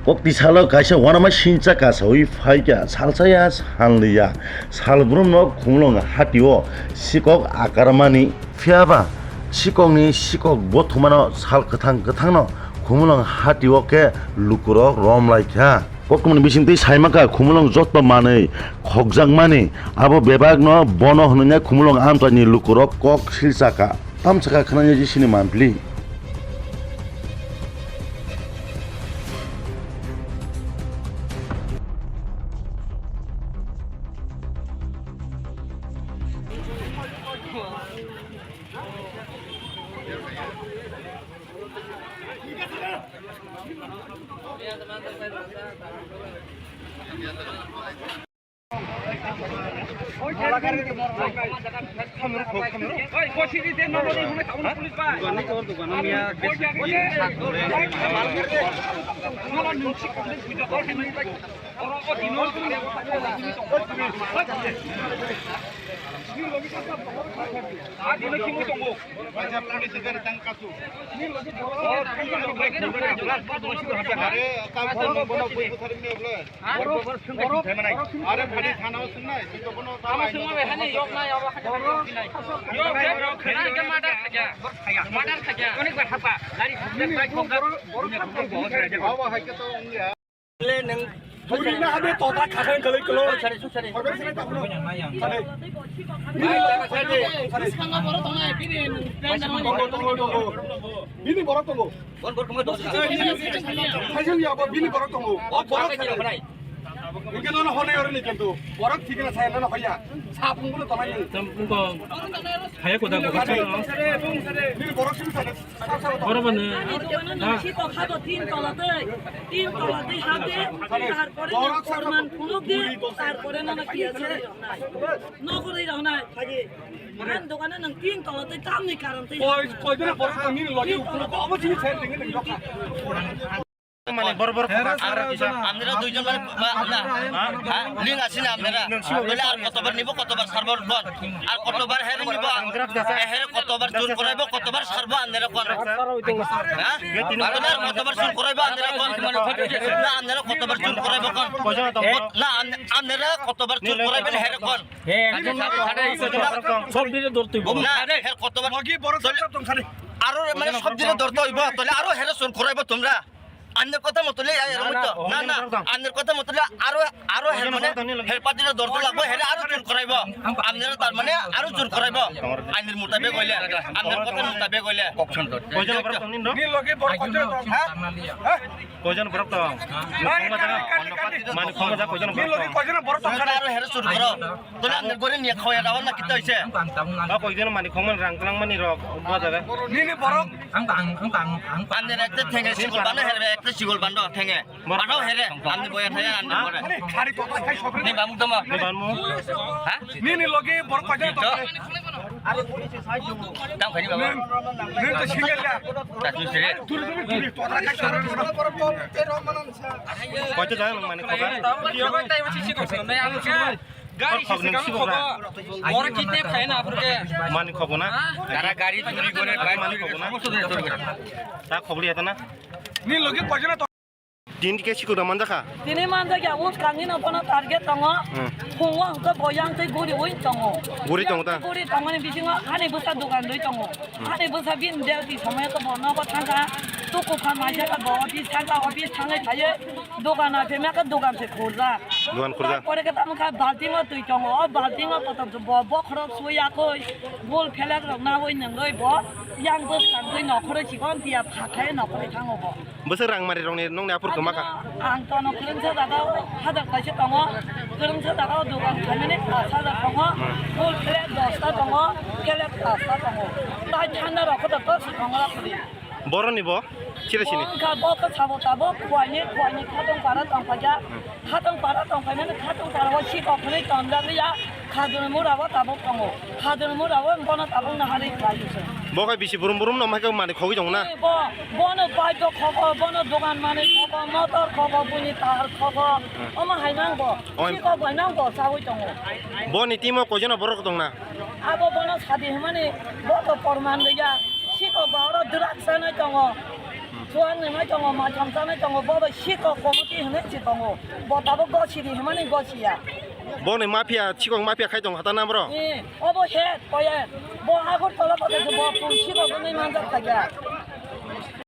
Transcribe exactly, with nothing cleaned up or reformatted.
Kokti salo kaisa uanama sincha kasaui phaikha, salsaya sanliya, salbrumno Khumulwng hatio sikok akarmani. Phiyaba sikokni sikok bothumano sal kwthang kwthangno Khumulwng hatio khe lukurok romlaikha. Koktwmani bisingtwi saimankha Khumulwng joto manwi khokjakmani, abo bebakno bono hwnwi Khumulwng amchaini lukurok kok silchakha. Tamsaka khwnaya jisini mampli. Are, kam bono bui butharni ogle. Are, phadi thana o swngnai, swngo bono. Abo hai khe to wngya. Puri na habe tota khakhang kalai kalo. Sare, sare. Sare. Bini borok tongo, bini tongo, tongo, tongo. Bini borok tongo. Bon borok tongo. Khaising ya bo bini borok tongo. O borok khaising. Ingke nono honai oro ni kintu. Borok thikna saya nono hoya. Sapung bono tongo. Tam ko. Haya ko da ko. Bini borok sing sare. Borok bani. Ani dogano nungsi kokha bo tin tola tei. Tin tola tei hade. Tarpore na porman phunuk de. Tarpore nono kiya sare. Nokori rok nai phagi. Ani dogano nung tin tola tei tamni karon tei. Koi, koi dina borok nini logi ukula ko abo sini sare ringi ringi lokha. Mane bor bor khokha. Andera duijon mane ba na. Ha? Ling asina andera. Bole ar kotobar nibo, kotobar sarbo kon. Ar kotobar her nibo. Her kotobar chur koraibo, kotobar sarbo andera kon. Ha? Andera kotobar chur koraibo andera kon. Na andera kotobar chur koraibo kon. Na andera kotobar chur koraibo her kon. Sob dire dortoi. Na her kotobar. Logi borok tong sare. Aro mane sob dire dortoi bo. Tole aro her chur koraibo tumra. Anner kotha motole ya, ya, na, na, anner kotha motole aro, aro her mane, her party no dorto lagbo, here aro chur koraibo. Anner tar mane aro chur koraibo. Anner mutabek oile, anner kotha mutabek oile. Koijon borok tong nini? Ha? Koijon borok tong? Mani khoma ja koijon borok tong? Aro here chur koro. Tole anner gore niya khoya dawa na kita hoise. Ba koijon mani khoma rang tlang mani rok, ba jaga. Nini borok. Ang, ang, ang, ang, ang. Anner ekta thenge sigol bando, here ekta sigol bando thenge. Bando here, anni boya thaya, anni bore. Ni bamuk dama. Ni bamuk. Ha? Nini logi borok kaja to. Tam khani baba. Nini to single ya. Tatu sire. Turu turu turu to ra kai sore. Koito jana nang mani khoka. Gari sisi kam khogo. Oro kidnap khai na apurke. Mani khogo na? Tara gari churi gore, mani khogo na? Ta khobli eta na? Ni logi koijana to. Din ke siku da manjakha? Tini manjakya, us kangni no kono target tongo. Hmm. Phungo hwnkhe boyang tei guri ui tongo. Guri tongo ta? Guri tongoni bisingo ani bwsa dogan rwi tongo. Hmm. Ani bwsa bini duty somoyo to bo nogo thangkha. Tuku phan maisakha bo office thangkha, office thangwi phaiwi dogan aphemya khe dogan se khurjak. Dogan khurjak. Pore khe tamo kha baltingo twi tongo. O baltingo kotor bo bokhorok suya koi. Bol phelek rok nawi nangwi bo yang bwskang twi nokhorwi chikon tiya phakhai nokhorwi thango bo. Bwswk rang mari rokni nongni aphuru kwma kha? Ang tono kwrwngsa jaga o hajar kaisa tongo. Kwrwngsa jaga o dogan khaimani pash hajar tongo. Hmm. Bol phelek dosta tongo. Kelek pasta tongo. Tai thanda rok khe to dosa tongo rok khe. Boroni bo? Sira sini. Bo wngkha bo khe sabo tabuk, kuaini, kuaini khatong para tongphaikha. Hmm. Khatong para tongphaimani khatong para o sikok hwnwi tonjakliya. Khajur mura o tabuk tongo. Khajur mura o bono tabuk naharwi khlaiwi se. Bo khe bisi burum burum no mai khe mani khogwi tongo na? Bo, bono bike o khogo, bono dogan mani khogo, motor khogo, buini tahar khogo. Hmm. Omo hai nang bo. Omo. Sikok bai nang bo chawi tongo. Boni team o koijono borok tong na? Abo bono sadi hwnmani bo to porman rwya. Sikok ba oro drugs sanai tongo. Suan ni mai tongo, mai thom chanai tongo, bo bai sikok committee hinwi si tongo. Bo tabuk gosi di himani gosi ya. Boni mafia, sikok mafia khai tongo hata namro. Eh, obo he, koye. Bo Agartala bo khe bo pung sikok wngwi manjak kha ya.